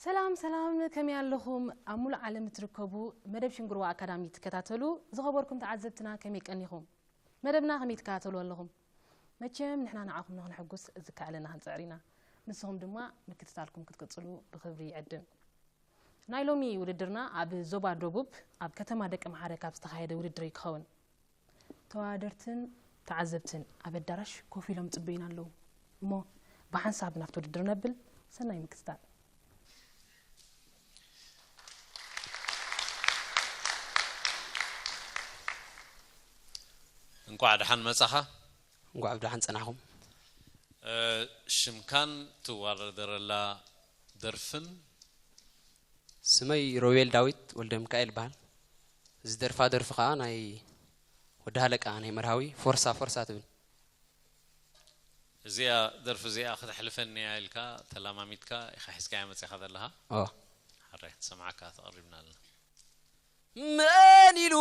ሰላም ሰላም፣ ከመይ ኣለኹም? ኣብ ሙሉእ ዓለም እትርከቡ መደብ ሽንግርዋ ኣካዳሚ ትከታተሉ ዝኸበርኩም ተዓዘብትና ከመይ ቀኒኹም? መደብና ከመይ ትከታተሉ ኣለኹም? መቸም ንሕና ንዓኹም ንኽንሕጉስ ዝከኣለና ክንጽዕር ኢና። ንስኹም ድማ ምክትታልኩም ክትቅጽሉ ብኽብሪ ይዕድም። ናይ ሎሚ ውድድርና ኣብ ዞባ ደቡብ ኣብ ከተማ ደቀ ምሓረ ካብ ዝተኻየደ ውድድር እዩ ክኸውን። ተወዳደርትን ተዓዘብትን ኣብ ኣዳራሽ ኮፍ ኢሎም ይጽበዩና ኣለዉ። እሞ ብሓንሳብ ናብቲ ውድድር ነብል። ሰናይ ምክትታል። እንቋዕ ደሓን መጻኻ። እንኳዕ ብደሓን ጸናሕኩም። ሽምካን ትዋዳደረላ ደርፍን? ስመይ ሮቤል ዳዊት ወልደ ሚካኤል ይበሃል። ዝደርፋ ደርፊ ከዓ ናይ ወዲ ሃለቃ ናይ መርሃዊ ፎርሳ ፎርሳ ትብል። እዚኣ ደርፊ እዚኣ ክተሕልፈኒ እያ ኢልካ ተላማሚትካ ኢኻ ሒዝካያ መጺኻ ዘለኻ። ኦ ሓራይ ክትሰምዓካ ተቐሪብና ኣለና። መን ኢሉ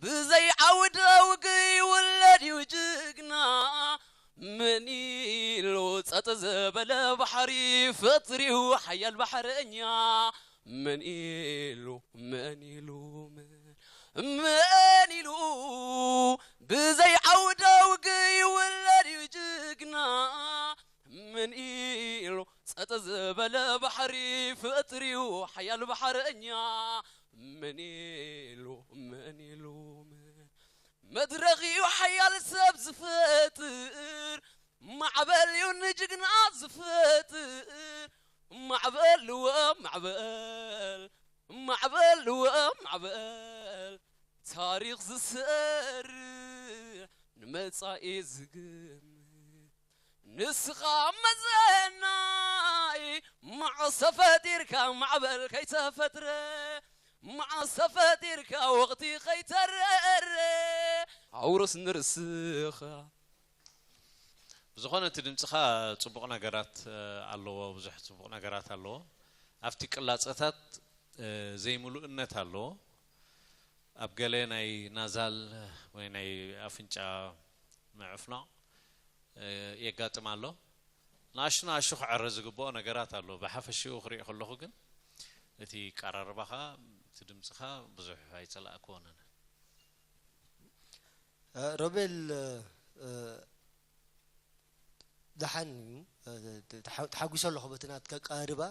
ብዘይ ዓውደ ውግእ ይውለድ እዩ ጅግና? መን ኢሉ ጸጥ ዝበለ ባሕሪ ፈጥሪው ሓያል ባሕረኛ? መን ኢሉ መን ኢሉ መን መን ኢሉ ብዘይ ዓውደ ውግእ ይውለድ እዩ ጅግና? መን ኢሉ ጸጥ ዝበለ ባሕሪ ፈጥሪው ሓያል ባሕረኛ? መን ኢሉ መን ኢሉ መን መድረኽ እዩ ሓያል ሰብ ዝፈጥር፣ ማዕበል እዩ ንጅግና ዝፈጥር። ማዕበል እወ ማዕበል፣ ማዕበል እወ ማዕበል፣ ታሪኽ ዝሰርዕ ንመጻኢ ዝግምት። ንስኻ መዘናይ መዓስ ተፈጢርካ ማዕበል ከይተፈጥረ፣ መዓስ ተፈጢርካ ወቕቲ ከይተረረ፣ ኣውርስ ንርስኻ። ብዝኾነ እቲ ድምፅኻ ፅቡቕ ነገራት ኣለዎ፣ ብዙሕ ፅቡቕ ነገራት ኣለዎ። ኣብቲ ቅላፀታት ዘይምሉእነት ኣለዎ። ኣብ ገለ ናይ ናዛል ወይ ናይ ኣፍንጫ ምዕፍናቕ የጋጥም ኣሎ። ንኣሽቱ ንኣሽቱ ክዕረ ዝግብኦ ነገራት ኣሎ። ብሓፈሽኡ ክሪኦ ከለኹ ግን እቲ ቀራርባኻ እቲ ድምፅኻ ብዙሕ ኣይፀላእክዎን ኣነ። ሮቤል ደሓን እዩ። ተሓጒሰ ኣለኹ በቲ ናትካ ኣቀራርባ።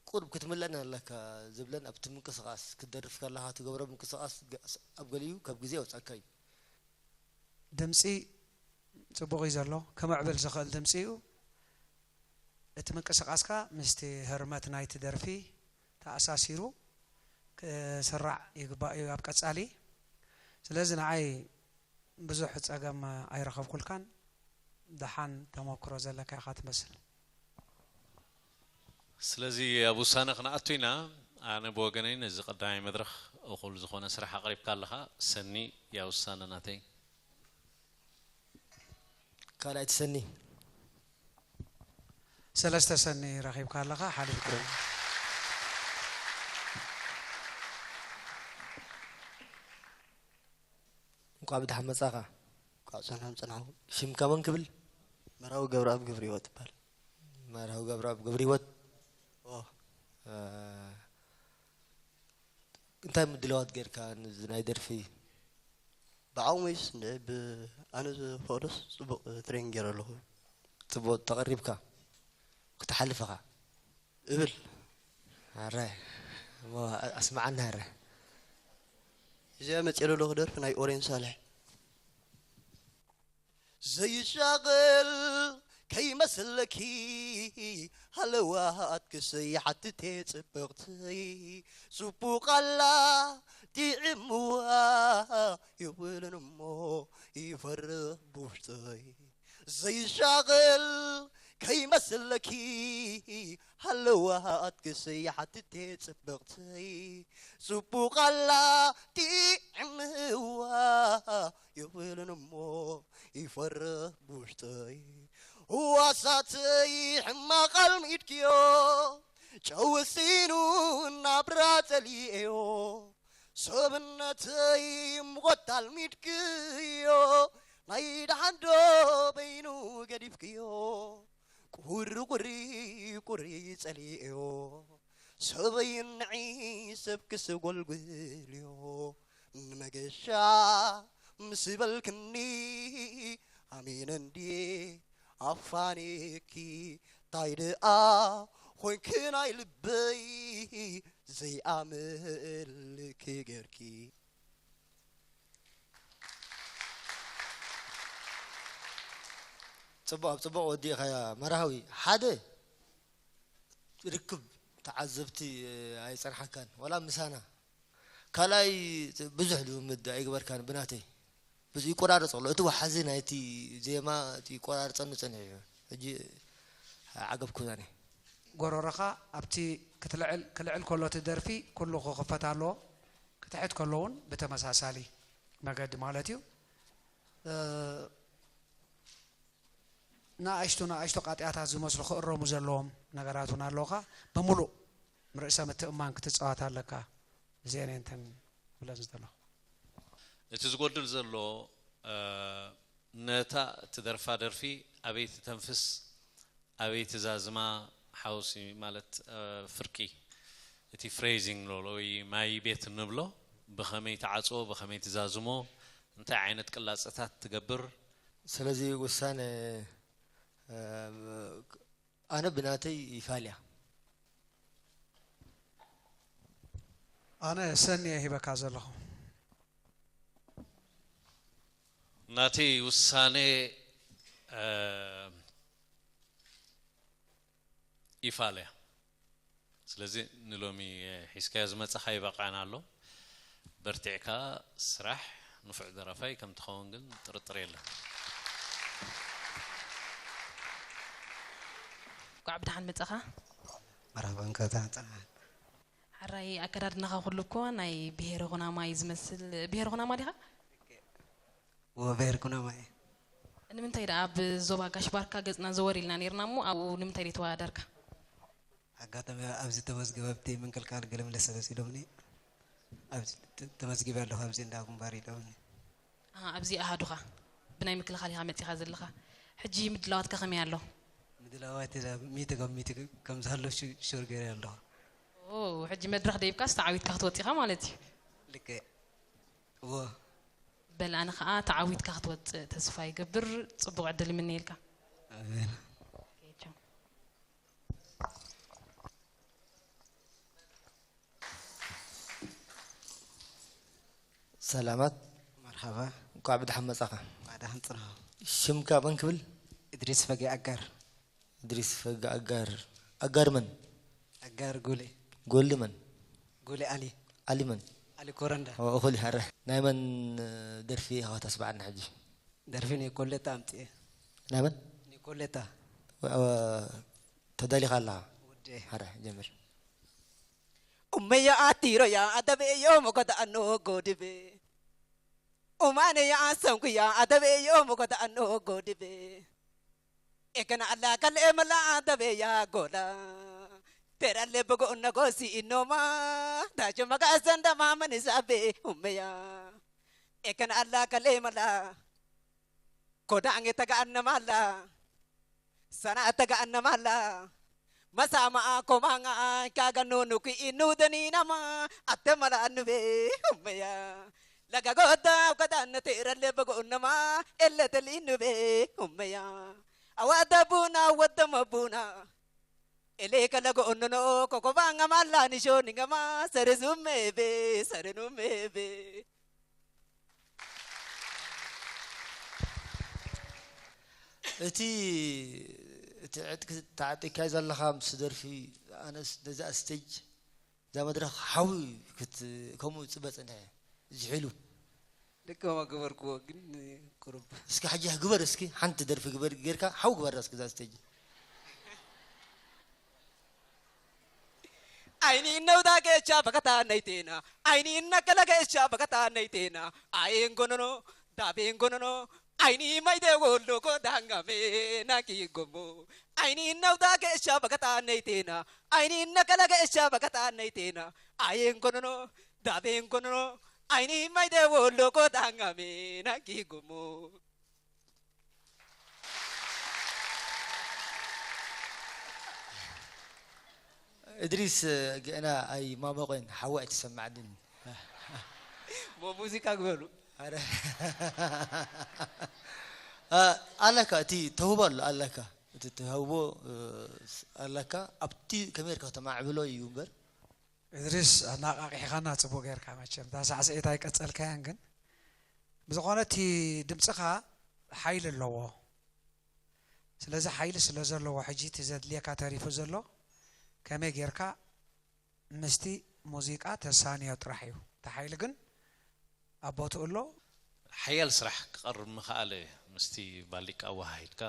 ቁሩብ ክትምለእና ኣለካ ዝብለን ኣብቲ ምንቅስቓስ ክትደርፍ ከለኻ ትገብሮ ምንቅስቓስ ኣብ ገሊኡ ካብ ግዜ የውፀካ እዩ። ድምፂ ፅቡቕ እዩ ዘሎ፣ ክምዕብል ዝኽእል ድምፂ እዩ። እቲ ምንቅስቓስካ ምስቲ ህርመት ናይቲ ደርፊ ተኣሳሲሩ ክስራዕ ይግባእ እዩ ኣብ ቀፃሊ። ስለዚ ንዓይ ብዙሕ ፀገም ኣይረኸብኩልካን፣ ደሓን ተመክሮ ዘለካ ኢኻ ትመስል። ስለዚ ኣብ ውሳነ ክንኣቱ ኢና። ኣነ ብወገነይ ነዚ ቀዳማይ መድረኽ እኹል ዝኾነ ስራሕ ኣቕሪብካ ኣለኻ። ሰኒ እያ ውሳነ ናተይ። ካልኣይቲ ሰኒ። ሰለስተ ሰኒ ረኺብካ ኣለኻ፣ ሓሊፍኩም። እንኳዕ ብደሓን መጻኻ። እንኳዕ ሰላም ጸናሕኩም። ሽምካ መን ክብል? መራዊ ገብረኣብ ገብረህይወት ይበሃል። መራዊ ገብረኣብ ገብረህይወት። ኦ፣ እንታይ ምድላዋት ጌርካ ነዚ ናይ ደርፊ? ብዓቕመይስ እንደ ብኣነ ዝፈቕዶስ ጽቡቕ ትሬኒንግ ገይረ ኣለኹ። ጽቡቕ ተቐሪብካ ክትሓልፍ ኢኻ። እብል። ኣረ እሞ ኣስምዓና ኣረ። እዚኣ መጽኤ ዘለኹ ደርፊ ናይ ኦሬን ሳልሕ። ዘይሻቕል ከይመስለኪ ሃለዋትኪ ዘይሓትቴ ጽብቕቲ ጽቡቕ ኣላ ጥዕምዋ ይብልን እሞ ይፈርህ ብውሽጠይ ዘይሻቕል ከይመስለኪ ሃለዋትኪ ዘይሓትቴ ጽብቕቲ ጽቡቕ ኣላ ጥዕምዋ ይብልን እሞ ይፈርህ ብውሽጠይ ህዋሳተይ ሕማቕ ኣልሚድክዮ ጨውሲኑ ናብራ ጸሊኤዮ ሰብነተይ ሙቐት ኣልሚድክዮ ናይ ደሓንዶ በይኑ ገዲፍክዮ ቁሪ ቁሪ ቁሪ ጸሊእዮ ሰበይ ንዒ ሰብ ክስብ ጎልጉልዮ ንመገሻ ምስ በልክኒ ኣሜን እንድየ ኣፋኒኪ ታይ ደኣ ኾንኪ ናይ ልበይ ዘይኣምልኪ ገርኪ። ጽቡቕ ኣብ ጽቡቕ ወዲእኻያ መራሃዊ ሓደ ርክብ ተዓዘብቲ ኣይጸንሓካን ዋላ ምሳና ካልኣይ ብዙሕ ልምምድ ኣይግበርካን ብናተይ ብዙ ይቆራረጽ ኣሎ እቲ ወሓዚ ናይቲ ዜማ ይቆራርጸኒ ጸኒሑ እዩ ሕጂ ዓገብኩ ዛኔ ጎሮሮኻ ኣብቲ ክትልዕል ክልዕል ከሎ እቲ ደርፊ ኩሉ ክኽፈት ኣለዎ ክትሕት ከሎ እውን ብተመሳሳሊ መገዲ ማለት እዩ ንኣሽቱ ንኣሽቱ ቃጢያታት ዝመስሉ ክእረሙ ዘለዎም ነገራት እውን ኣለውኻ ብምሉእ ርእሰ ምትእማን ክትፃወት ኣለካ እዚአን እየን ተን ብለን ዝደለኹ እቲ ዝጎድል ዘሎ ነታ እትደርፋ ደርፊ ኣበይ ትተንፍስ ኣበይ ትዛዝማ ሓውሲ ማለት ፍርቂ እቲ phrasing ንብሎ ወይ ማይ ቤት እንብሎ ብኸመይ ትዓፅዎ ብኸመይ ትዛዝሞ እንታይ ዓይነት ቅላፅታት ትገብር ስለዚ ውሳነ ኣነ ብናተይ ይፋልያ ኣነ ሰኒ እየ ሂበካ ዘለኹ ናተይ ውሳኔ ይፋለያ ስለዚ ንሎሚ ሒዝካዮ ዝመጻኻ ይበቃና ኣሎ በርቲዕካ ስራሕ ንፉዕ ደራፋይ ከም ትኸውን ግን ጥርጥር የለን እንኳዕ ብደሓን መጻኻ መርሃባ እንኳዕ ደሓን ጸናሕና ሕራይ ኣከዳድናኻ ኩሉ እኮ ናይ ብሄረ ኩናማ እዩ ዝመስል። ብሄረ ኩናማ ዲኻ? እወ ብሄረ ኩናማ እየ። ንምንታይ ደኣ ኣብ ዞባ ጋሽ ባርካ ገጽና ዘወር ኢልና ኔርና እሞ ኣብኡ ንምንታይ ደይተወዳደርካ? ኣጋጣሚ ኣብዚ ተመዝጊበ ኣብቲ ምንቅልቃል ገለመለ ሰበስ ኢሎምኒ ኣብዚ ተመዝጊበ ኣለኹ ኣብዚ እንዳ ግንባር ኢሎምኒ። ኣሃ ኣብዚ ኣሃዱኻ ብናይ ምክልኻል ኢኻ መጺኻ ዘለኻ። ሕጂ ምድላዋትካ ከመይ ኣሎ? ምድላዋት ሚእቲ ካብ ሚእቲ ከም ዝሃሎ ሹር ገይረ ኣለኹ። ኦ ሕጂ መድረኽ ደይብካስ ተዓዊትካ ክትወጽእ ኢኻ ማለት እዩ። ልክዕ። እዎ። በል ኣነ ኸኣ ተዓዊትካ ክትወጽእ ተስፋ ይገብር። ጽቡቕ ዕድል ይምነየልካ። ኣሜን። ሰላማት መርሓባ እንኳዕ ብደሓን መጻኻ። እንኳዕ ደሓን ጽናሑ። ሽምካ መን ክብል? እድሪስ ፈጌ ኣጋር። እድሪስ ፈጌ ኣጋር። ኣጋር መን? ኣጋር ጎሌ። ጎሊ መን? ጎሌ ኣሊ። ኣሊ መን? ኣሊ ኮረንዳ። እኹል ይሃረ። ናይ መን ደርፊ ኢኻ ከተስምዓና ሕጂ? ደርፊ ኒኮሌታ ኣምጽኤ። ናይ መን? ኒኮሌታ። ተዳሊኻ ኣለኻ? ወዴ። ሃረ ጀምር። Umeya atiro ya adabe yo mokoda ano godibe. Umane ya asanku ya adabe yo mokoda ano godibe. Ekana ala kale mala adabe ya gola. Tera le bogo na gosi inoma. Dajo maga asanda mama ni sabe umeya. Ekana ala kale mala. Kodange taga anna mala. Sana taga anna mala. Masama komanga kaga nunu ki inu dani nama. Atte mala anu be umeya. Laga goda kada anna tera le bago nama. Elle teli inu be umeya. Awada buna wada mabuna. Ele kala go onno koko banga mala ni shoni ngama sare zume be sare nume be. እቲ እቲ ዕጥቂ ተዓጢካዮ ዘለኻ ምስ ደርፊ ኣነስ ነዛ ስቴጅ እዛ መድረኽ ሓዊ ክት ከምኡ ዝፅበ ፅንሐ ዝሒሉ ደቀማ ገበርክዎ ግን ቁሩብ እስኪ ሓጂ ግበር እስኪ ሓንቲ ደርፊ ግበር ጌርካ ሓው ግበራ እስኪ እዛ ስቴጅ Aini nauda gecha bakata naitena. Aini nakala gecha bakata naitena. Ayengonono, dabengonono. Aini maide wolo ko dangame na ki gomo. Aini nauda gecha bakata naitena. Aini nakala gecha bakata naitena. Ayengonono, dabengonono. Aini maide wolo ko dangame na ki gomo. እድሪስ ገና ኣይማሞቐን፣ ሓዊ ኣይተሰማዕንን። ብሙዚቃ ግበሩ። ኣረ። አ፣ ኣለካ፣ እቲ ተውህቦ ኣሎ፣ ኣለካ። እቲ ተውህቦ፣ እ፣ ኣለካ። ኣብቲ ከመይ ጌርካ ከተማዕብሎ እዩ እምበር። እድሪስ፣ ኣናቓቒሕኻና ጽቡቕ ጌርካ። መቸም እታ ሳዕስዒት ኣይቀጸልካያን፣ ግን ብዝኾነ እቲ ድምጽኻ ሓይሊ ኣለዎ። ስለዚ ሓይሊ ስለ ዘለዎ፣ ሕጂ እቲ ዘድልየካ ተሪፉ ዘሎ ከመይ ጌርካ ምስቲ ሙዚቃ ተሳንዮ ጥራሕ እዩ። እቲ ሓይሊ ግን ኣብ ቦትኡ ኣሎ። ሓያል ስራሕ ክቐርብ ምኽኣለ፣ ምስቲ ባሊቃ ኣወሃሂድካ፣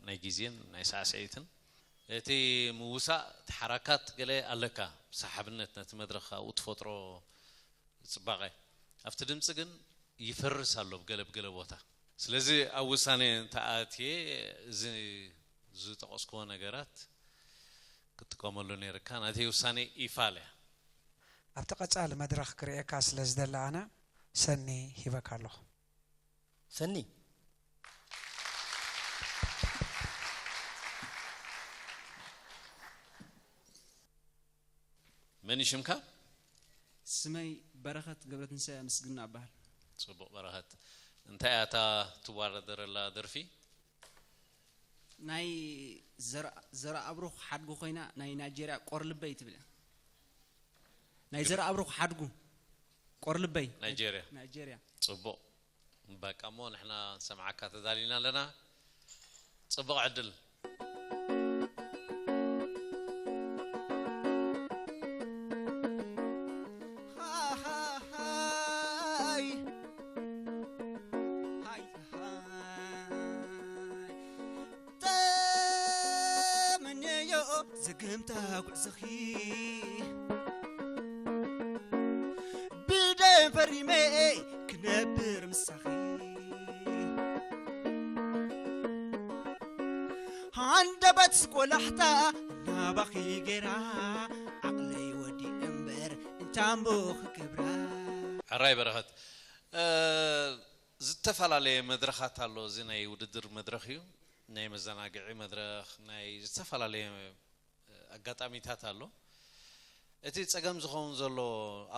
ናይ ግዜን ናይ ሳዕስዒትን እቲ ምውሳእ፣ እቲ ሓራካት ገለ ኣለካ፣ ሰሓብነት ነቲ መድረኽ ኣብኡ ትፈጥሮ ጽባቐ። ኣብቲ ድምጺ ግን ይፈርስ ኣሎ ብገለ ብገለ ቦታ። ስለዚ ኣብ ውሳኔ እንተኣትየ፣ እዚ ዝጠቐስክዎ ነገራት ክትጥቀመሉ ነይርካ። ናተይ ውሳኔ ኢፋል እያ። ኣብቲ ቀጻሊ መድረኽ ክርእየካ ስለ ዝደለ፣ ኣነ ሰኒ ሂበካ ኣለኹ። ሰኒ። መን እዩ ሽምካ? ስመይ በረኸት ገብረትንሳኤ ምስግና እበሃል። ጽቡቕ በረኸት። እንታይ እያ እታ ትወዳደረላ ደርፊ? ናይ ዘርኣ- ዘርኣ ኣብሩኽ ሓድጉ ኮይና፣ ናይ ናይጄርያ ቆርልበይ ትብል እያ። ናይ ዘርኣ ኣብሩኽ ሓድጉ ቆርልበይ። ናይጄርያ። ናይጄርያ። ጽቡቕ። በቃ እሞ ንሕና ንሰምዓካ ተዳሊና ኣለና። ጽቡቕ ዕድል። ሃይ ሃይ ሃይ ተመነዮ ዘገምታ ጉዕዞኺ ብደም ፈሪመ ክነብር ምሳኺ ሃንደበት ስቆላሕታ ናባኺ ገይራ ዓቕለይ ወዲ እምበር እንታምቦ ክገብራ ሕራይ በረኸት። እ፣ ዝተፈላለየ መድረኻት ኣሎ። እዚ ናይ ውድድር መድረኽ እዩ። ናይ መዘናግዒ መድረኽ፣ ናይ ዝተፈላለየ፣ እ፣ ኣጋጣሚታት ኣሎ። እቲ ጸገም ዝኸውን ዘሎ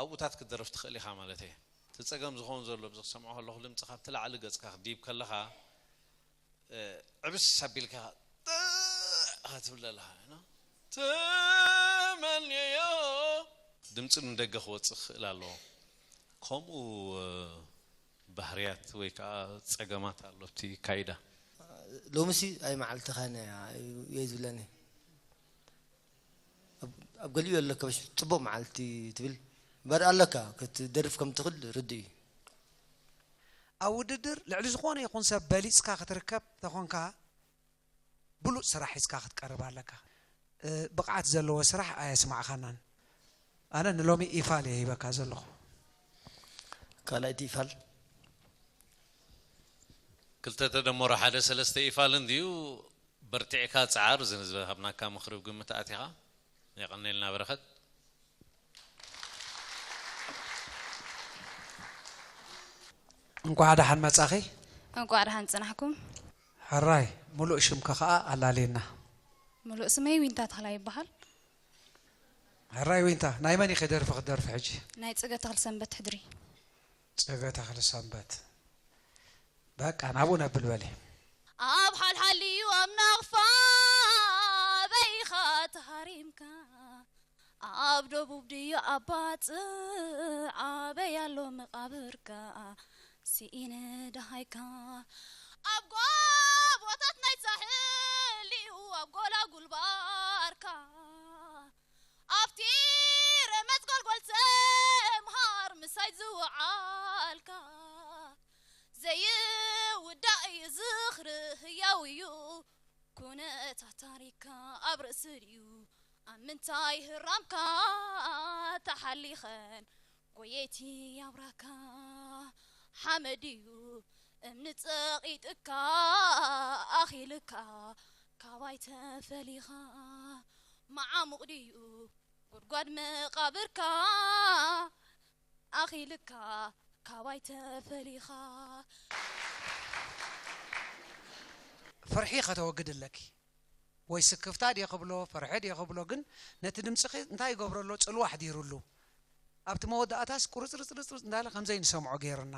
ኣብኡታት ክትደርፍ ትኽእል ኢኻ ማለት እየ። እቲ ጸገም ዝኸውን ዘሎ፣ ብዚ ክሰምዖ ከለኹ፣ ድምጽኻ ኣብቲ ላዕሊ ገጽካ ክትድይብ ከለኻ፣ እ፣ ዕብስ ኣቢልካ፣ እ፣ ክትብል ኣለኻ፣ ኖ? ትመንዮ። ድምጺ ንደገ ክወጽእ ክኽእል ኣለዎ። ከምኡ፣ እ፣ ባህርያት ወይ ከዓ ጸገማት ኣሎ ኣብቲ ካይዳ። ሎምሲ ኣይ መዓልትኻን እያ እየ ዝብለኒ። ኣብ- ኣብ ገሊኡ ኣለካ፣ በሽ ጽቡቕ መዓልቲ ትብል። በር ኣለካ፣ ክትደርፍ ከም ትኽእል ርዱእ እዩ። ኣብ ውድድር ልዕሊ ዝኾነ ይኹን ሰብ በሊጽካ ክትርከብ ተኾንካ፣ ብሉጽ ስራሕ ሒዝካ ክትቀርብ ኣለካ። እ፣ ብቕዓት ዘለዎ ስራሕ ኣየስማዕኻናን። ኣነ ንሎሚ ኢፋል እየ ሂበካ ዘለኹ። ካልኣይቲ ኢፋል። ክልተ ተደመሮ ሓደ ሰለስተ ኢፋል እንድዩ። በርቲዕካ ጸዓር፣ እዚ ንዝሃብናካ ምኽሪ ብግምት ኣቲኻ። የቐኔልና በረኸት። እንኳዕ ደሓን መጻኺ። እንኳዕ ደሓን ጽናሕኩም። ሕራይ፣ ሙሉእ ሽምኪ ኸኣ ኣላልየና። ሙሉእ ስመይ ዊንታ ተኽላይ ይበሃል። ሕራይ ዊንታ፣ ናይ መን ኢኺ ደርፊ ክትደርፊ ሕጂ? ናይ ጽገ ተኽለ ሰንበት ሕድሪ። ጽገ ተኽለ ሰንበት። በቃ ናብኡ ነብል በሊ። ኣብ ሓልሓሊኡ ኣብ ናቕፋ ኣበይኻ ተሃሪምካ፣ ኣብ ደቡብ ድዩ ኣብ ባጽዕ ኣበይ ኣሎ መቓብርካ፣ ስኢነ ደሃይካ። ኣብ ጎቦታት ናይ ሳሕል ድዩ ኣብ ጎላጉል ባርካ፣ ኣብቲ ረመጽ ጎልጎል ተምሃር ምሳይ ዝወዓልካ፣ ዘይውዳእ እዩ ዝኽሪ ህያው እዩ ኩነታት ታሪካ። ኣብ ርእሲ ድዩ ኣብ ምንታይ ህራምካ ተሓሊኸን ጎየይቲ ኣብራካ፣ ሓመድ እዩ እምኒ ጸቒጥካ ኣኺልካ ካባይ ተፈሊኻ፣ መዓሙቕ ድዩ ጉድጓድ መቓብርካ ኣኺልካ ካባይ ተፈሊኻ። ፍርሒ ከተወግድ ኣለኪ። ወይ ስክፍታ ድየ ክብሎ፣ ፍርሒ ድየ ክብሎ፣ ግን ነቲ ድምፅኺ እንታይ ይገብረሎ? ፅልዋ ኣሕዲሩሉ። ኣብቲ መወዳእታስ ቁርፅርፅርፅርፅ እንዳለ ከም ዘይንሰምዖ ገይሩና።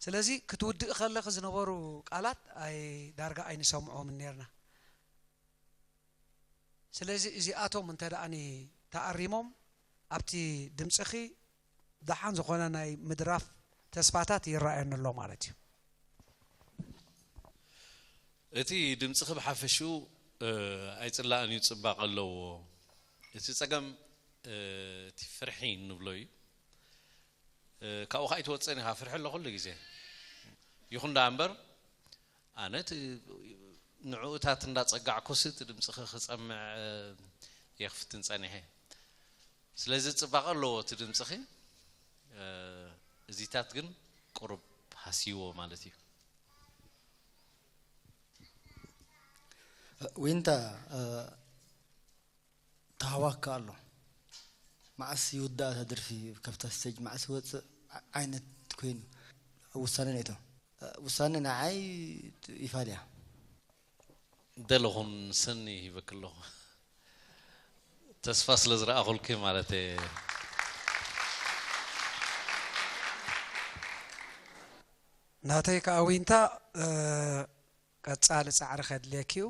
ስለዚ ክትውድእ ከለኺ ዝነበሩ ቃላት ኣይ-፣ ዳርጋ ኣይንሰምዖምን ነይርና። ስለዚ እዚኣቶም እንተ ደኣኒ ተኣሪሞም፣ ኣብቲ ድምፅኺ ደሓን ዝኾነ ናይ ምድራፍ ተስፋታት ይረኣየኒ ኣሎ ማለት እዩ። እቲ ድምፅኺ ብሓፈሽኡ ኣይፅላእን እዩ፣ ፅባቐ ኣለዎ። እቲ ፀገም እቲ ፍርሒ እንብሎ እዩ። ካብኡ ከዓ ኣይትወፅእን ኢኻ፣ ፍርሒ ኣሎ ኩሉ ግዜ። ይኹን ደኣ እምበር ኣነ እቲ ንዕኡታት እንዳፀጋዕኩሲ እቲ ድምፅኺ ክፀምዕ እየ ክፍትን ፀኒሐ። ስለዚ ፅባቐ ኣለዎ እቲ ድምፅኺ። እዚታት ግን ቁሩብ ሃስይዎ ማለት እዩ። ዊንታ፣ ተሃዋክ ኣሎ። መዓስ ይውዳእ እታ ደርፊ፣ ካብታ ስቴጅ መዓስ ይወፅእ ዓይነት ኮይኑ ውሳነ ነይቶ። ውሳነ ንዓይ ይፋል እያ። ደለኹን ሰኒ ሂበኪ ኣለኹ፣ ተስፋ ስለ ዝረኣኹልኪ ማለት እየ። ናተይ ከዓ ዊንታ፣ ቀፃሊ ፃዕሪ ከድልየኪ እዩ።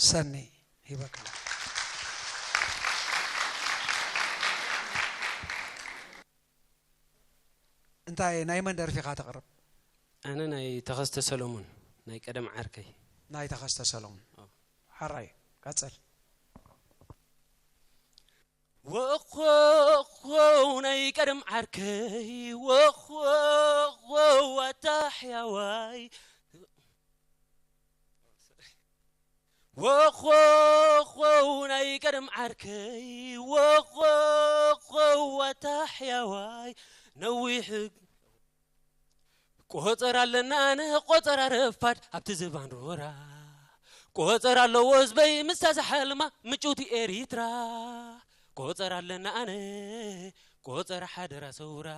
ሰኒ ሂበክላ። እንታይ ናይ መን ደርፊ ኢኻ ተቕርብ? ኣነ ናይ ተኸስተ ሰሎሙን፣ ናይ ቀደም ዓርከይ። ናይ ተኸስተ ሰሎሙን። ሓራይ ቀፅል። ወኾኾው ናይ ቀደም ዓርከይ ወኾኾው ኣታ ሕያዋይ ወኾኾው ናይ ቀደም ዓርከይ ወኾኾው ኣታ ሕያዋይ ነዊሕ ቆጸር ኣለና ኣነ ቆጸር ኣረፋድ ኣብቲ ዝባን ሮራ ቆጸር ኣለዎ ህዝበይ ምስታ ዝሓልማ ምጭውቲ ኤሪትራ ቆጸር ኣለና ኣነ ቆጸር ሓደራ ሰውራ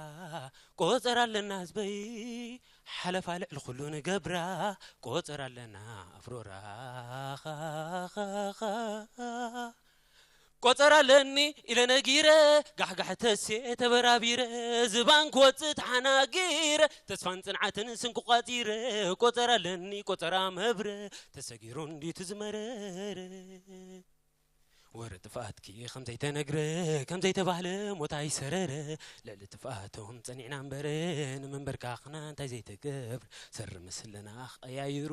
ቆጸር ኣለና ህዝበይ ሓለፋ ልዕሊ ኩሉ ንገብራ ቆጸር ኣለና ኣፍሮራ ቆጸር ኣለኒ ኢለ ነጊረ ጋሕጋሕ ተሴ ተበራቢረ ዝባን ክወፅእ ተሓናጊረ ተስፋን ፅንዓትን ስንቂ ቋፂረ ቆጸር ኣለኒ ቆጸራ መብረ ተሰጊሩ እንዲቱ ዝመረረ ወረ ጥፍኣትኪ ከምዘይተነግረ ከምዘይተባህለ ሞት ኣይሰረረ ልዕሊ ጥፍኣቶም ፀኒዕና እምበረ ንምንበርካኽና እንታይ ዘይተገብር ሰሪ ምስለና ኣኽቀያይሩ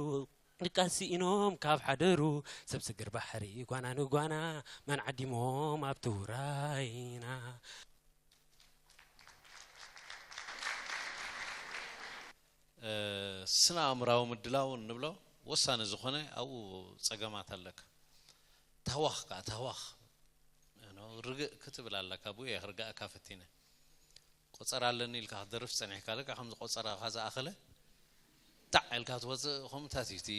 ድቃስ ስኢኖም ካብ ሓደሩ ሰብ ስግር ባሕሪ ጓና ንጓና መን ዓዲሞም ኣብቲ ውራይና። ስነ ኣእምራዊ ምድላው እንብሎ ወሳኒ ዝኾነ ኣብኡ ጸገማት ኣለካ። ታህዋኽ ከኣ ታህዋኽ ርግእ ክትብል ኣለካ። ብኡ እየ ክርግኣካ ፈቲነ። ቆጸራ ኣለኒ ኢልካ ክትደርፍ ጸኒሕካ፣ ልክዕ ከምዚ ቆጸራኻ ዝኣኸለ ጣዕ ኢልካ ትወጽእ። ከምኡታት እዩ እቲ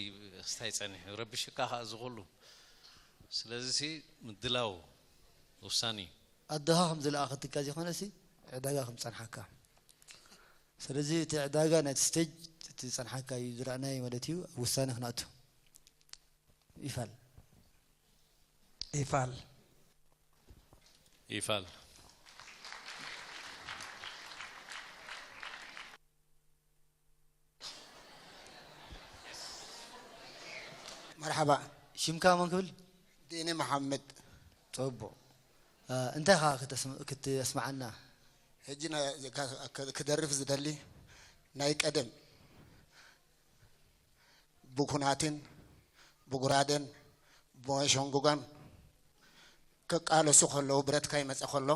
ክስታይ ጸኒሑ ረቢሽካ ከኣ እዚ ኩሉ። ስለዚ ሲ ምድላው ውሳኒ እዩ። ኣደኻ ከም ዝለኣኸትካ ዘይኮነሲ ዕዳጋ ከም ዝጸንሓካ። ስለዚ እቲ ዕዳጋ ናይቲ ስቴጅ እቲ ዝጸንሓካ እዩ ዝረኣናዮ ማለት እዩ። ኣብ ውሳነ ክነእቱ። ይፋል። ይፋል። ይፋል። መርሓባ። ሽምካ መን ክብል? ዲኒ መሓመድ። ጽቡቕ። እንታይ ኢኻ ክተስምዓና? ሕጂ ክደርፍ ዝደሊ ናይ ቀደም ብኩናትን ብጉራደን ብመሸንጉጋን ክቃለሱ ከለዉ ብረት ከይመጸ ከሎ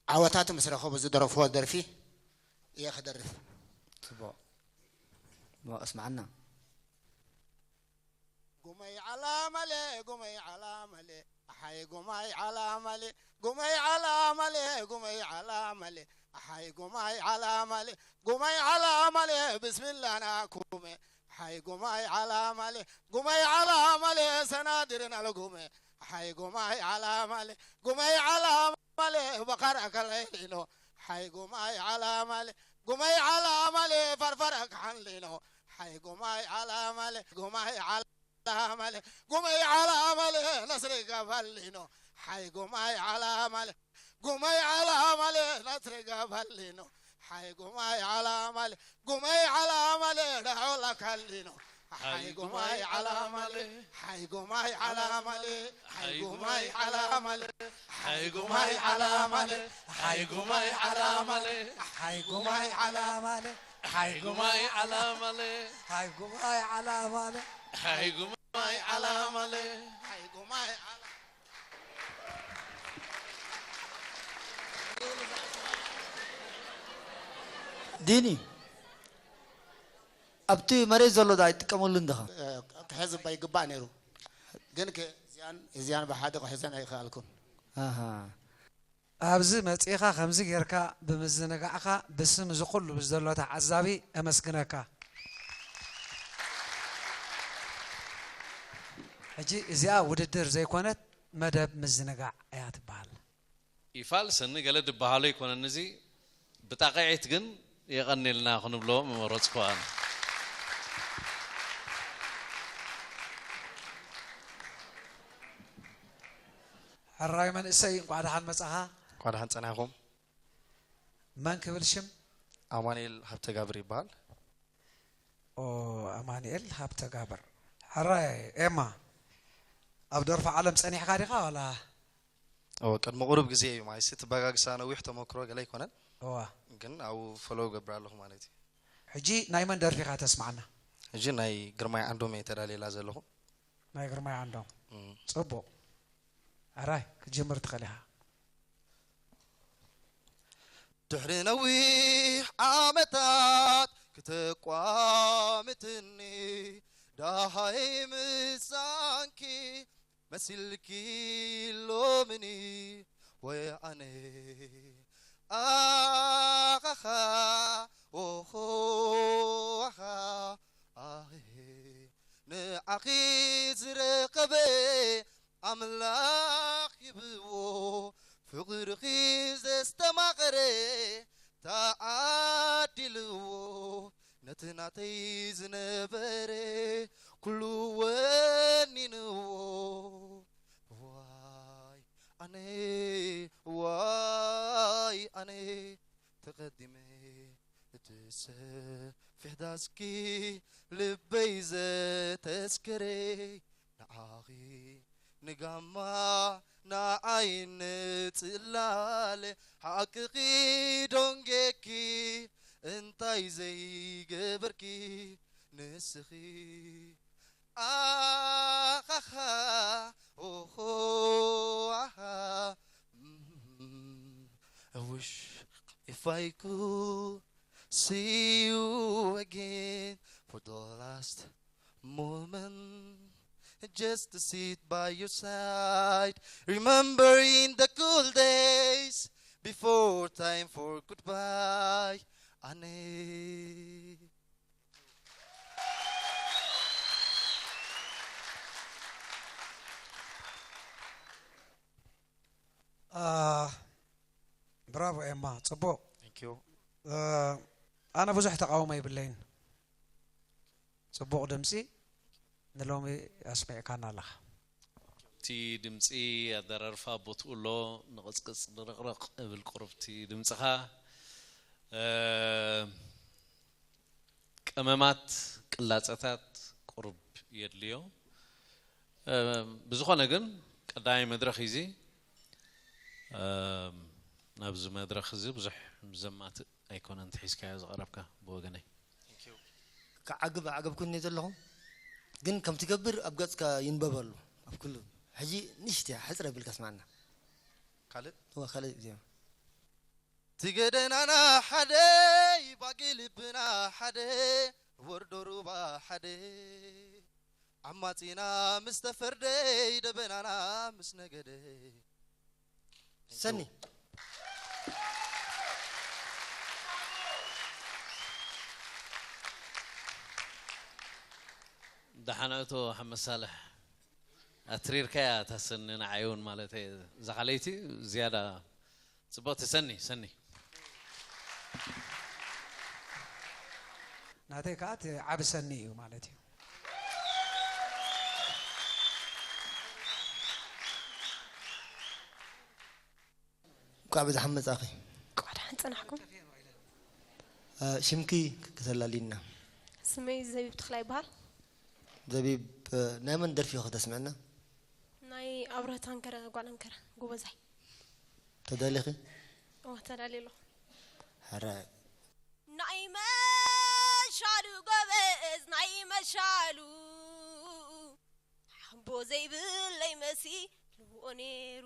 ዓወታት ምስ ረኸቡ ዝደረፍዎ ደርፊ እየ ክደርፍ። ጽቡቕ። እሞ ኣስምዓና። ጉመይ ዓላመሌ ጉመይ ዓላመሌ ኣሓይ ጉማይ ዓላመሌ ጉመይ ዓላመሌ ጉመይ ዓላመሌ ኣሓይ ጉማይ ዓላመሌ ጉማይ ዓላመሌ ብስምላና ኩመ ሓይ ጉማይ ዓላማሌ ጉማይ ዓላማሌ ሰናድርን ኣልጉመ ሓይ ጉማይ ዓላማሌ ጉማይ ዓላማሌ በኻር ኣከለይሎ ሓይ ጉማይ ዓላማሌ ጉማይ ዓላማሌ ፈርፈር ኣክሓንሌሎ ሓይ ጉማይ ዓላማሌ ጉማይ ዓላ ዓላማለ ጉመይ ዓላማለ ነስሪ ገባሊኖ ሓይ ጉማይ ዓላማለ ጉመይ ዓላማለ ነስሪ ገባሊኖ ሓይ ጉማይ ዓላማለ ጉመይ ዓላማለ ዳዖላ ካሊኖ ሓይ ጉማይ ዓላማለ ሓይ ጉማይ ዓላማለ ሓይ ጉማይ ዓላማለ ሓይ ጉማይ ዓላማለ ሓይ ጉማይ ዓላማለ ሓይ ጉማይ ዓላማለ ሓይ ጉማይ ዓላማለ ሓይ ጉማይ ዓላማለ ሓይ ጉማይ ዓላማለ ሓይ ጉማይ ዓላ ዲኒ ኣብቲ መሬት ዘሎ ዶ ኣይጥቀመሉን ዲኻ? ክሕዝ እባ ይግባእ ነይሩ፣ ግን ከ-፣ እዚኣን እዚኣን ብሓደ ክሕዘን ኣይከኣልኩን። ኣሃ። ኣብዚ መጺእኻ ከምዚ ጌርካ ብምዝንጋዕካ ብስም እዚ ኩሉ ዘሎ ተዓዛቢ ኣመስግነካ። ሕጂ እዚኣ ውድድር ዘይኮነት መደብ ምዝንጋዕ እያ ትበሃል። ይፋል ሰኒ ገለ ድበሃሎ ኣይኮነን እዚ ብጣቕዒት ግን የቐንየልና ክንብሎ ምመረጽኩ ኣነ። ሕራይ መንእሰይ እንቋዕ ደሓን መጻኻ። እንኳዕ ደሓን ጸናሕኩም። መን ክብል ሽም? ኣማኑኤል ሃብተጋብር ይበሃል። ኦ ኣማኑኤል ሃብተጋብር። ሕራይ ኤማ ኣብ ደርፊ ዓለም ጸኒሕካ ዲኻ ዋላ? ኦ ቅድሚ ቁሩብ ግዜ እዩ ማይሲ ትበጋግሳ ነዊሕ ተመክሮ ገለ ኣይኮነን። እዋ ግን ኣብኡ ፎሎው ገብር ኣለኹ ማለት እዩ። ሕጂ ናይ መን ደርፊ ኢኻ ተስማዓና? ሕጂ ናይ ግርማይ ዓንዶም እየ ተዳልየላ ዘለኹ። ናይ ግርማይ ዓንዶም። እም። ጽቡቕ። ኣራይ ክትጅምር ትኽእል ኢኻ። ድሕሪ ነዊሕ ዓመታት ክተቋምትኒ ዳሃይ ምሳንኪ መሲልኪ ሎምኒ ወይ ኣነ ኣኻኻ ኦሆ ኣኻ ኣሄ ንዓኺ ዝረኸበ ኣምላኽ ይብዎ ፍቕርኺ ዘስተማቐረ ተዓዲልዎ ነቲ ናተይ ዝነበረ ኩሉ ወኒንዎ ዋይ ኣነ ዋይ ኣነ ተቐዲመ እቲ ሰፊሕ ዳስኪ ልበይ ዘተስከረ ንዓኺ ንጋማ ንዓይ ንጽላለ ሓቅኺ ዶንጌኪ እንታይ ዘይገበርኪ ንስኺ ኣኻኻ ኦሆ ኣኻ I wish if I could see you again for the last moment, just to sit by your side, remembering the good days before time for goodbye. ኣነ ብራቮ ኤማ፣ ጽቡቕ። Thank you። ኣነ ብዙሕ ተቃውሞ የብለይን። ጽቡቕ ድምጺ ንሎሚ ኣስሚዕካና ኣለኻ። እቲ ድምጺ ኣደራርፋ ቦትኡ ኣሎ፣ ንቕጽቅጽ ንርቕርቕ እብል ቁሩብ እቲ ድምጽኻ። ቀመማት ቅላጸታት ቁሩብ የድልዮ። ብዝኾነ ግን ቀዳማይ መድረኽ እዚ ናብዚ መድረኽ እዚ ብዙሕ ዘማትእ ኣይኮነን እቲ ሒዝካዮ ዝቐረብካ ብወገነይ። ክዓግብ ዓገብኩኒ ዘለኹ ግን ከም ትገብር ኣብ ገጽካ ይንበብ ኣሎ ኣብ ኩሉ። ሕጂ ንእሽተይ ሕጽር ኣቢልካ ስምዓና። ካልእ? እወ፣ ካልእ ዜማ። ትገደናና ሓደ ባቂ ልብና ሓደ ወርዶ ሩባ ሓደ ዓማጺና ምስ ተፈርደ ደበናና ምስ ነገደ ሰኒ ደሓን ኣቶ ሓመድ ሳልሕ ኣትሪርካያ እታ ሰኒ ንዓይ እውን ማለት እየ እዛ ካልኣይቲ ዝያዳ ጽብቕቲ ሰኒ ሰኒ ናተይ ከዓ እቲ ዓቢ ሰኒ እዩ ማለት እዩ። እንኳዕ ብደሓን መጻኺ። እንኳዕ ደሓን ጸናሕኩም። እ፣ ሽምኪ ከተላልይና። ስመይ ዘቢብ ተኽላይ ይበሃል። ዘቢብ፣ እ፣ ናይ መን ደርፊ ከተስምዕና? ናይ ኣብረህት ኣንከረ ጓል ኣንከረ ጎበዛይ። ተዳሊኺ? እወ ተዳልየ ኣለኹ። ሕራይ። ናይ መሻሉ ጎበዝ ናይ መሻሉ ሓቦ ዘይብለይ መሲልዎ ነይሩ